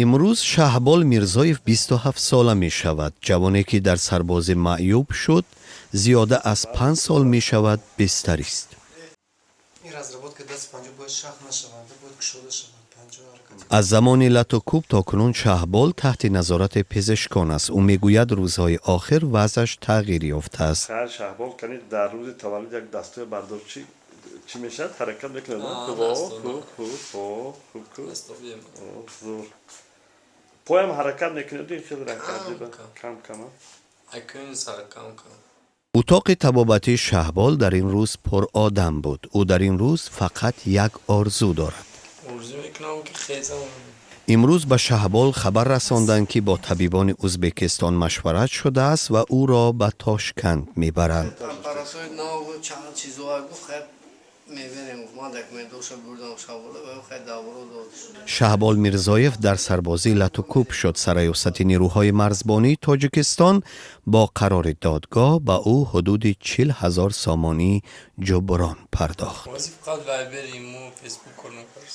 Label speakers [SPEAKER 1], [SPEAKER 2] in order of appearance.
[SPEAKER 1] Имрӯз Шаҳбол Мирзоев 27 сола мешавад. Ҷавоне, ки дар сарбозӣ маъюб шуд, зиёда аз 5 сол мешавад, бистарист.
[SPEAKER 2] Ин разработка даст панҷо бояд шах нашаванд, бояд кушода шаванд, панҷо ҳаракат.
[SPEAKER 1] Аз замони лату кӯб то кунун Шаҳбол таҳти назорати пизишкон аст. Ӯ мегӯяд, рӯзҳои охир вазъаш тағйир ёфтааст.
[SPEAKER 3] Хайр, Шаҳбол, кани, дар рӯзи таваллуд як дастоя бардор, чӣ чӣ мешавад? Ҳаракат мекунад?
[SPEAKER 4] Аа,
[SPEAKER 3] хуб.
[SPEAKER 4] дасто.
[SPEAKER 3] Хуб, хуб, хуб, хуб, хуб.
[SPEAKER 4] Дасто бием.
[SPEAKER 3] Зур, поям ҳаракат мекунад, ин хеле ҳаракат.
[SPEAKER 4] Кам, кам.
[SPEAKER 3] Кам кам.
[SPEAKER 4] Акун сар кам кам.
[SPEAKER 1] Утоқи табобатии Шаҳбол дар ин рӯз пуродам буд. Ӯ дар ин рӯз фақат як орзу дорад.
[SPEAKER 4] Орзу мекунам, ки хезам.
[SPEAKER 1] Имрӯз ба Шаҳбол хабар расонданд, ки бо табибони Узбекистон машварат шудааст ва ӯро ба Тошканд мебаранд.
[SPEAKER 5] Аппаратҳои нав, чанд чизҳое гуфт, хай, мебинем, гуфт. Ман документоша бурдам Шабола ва хай, давро дод.
[SPEAKER 1] Шаҳбол Мирзоев дар сарбозӣ лату кӯб шуд. Сарраёсати нерӯҳои марзбонии Тоҷикистон бо қарори додгоҳ ба ӯ ҳудуди 40 000 сомонӣ ҷуброн пардохт.
[SPEAKER 4] Ҳозир фақат Вайбер, Имо, Фейсбук кор накард.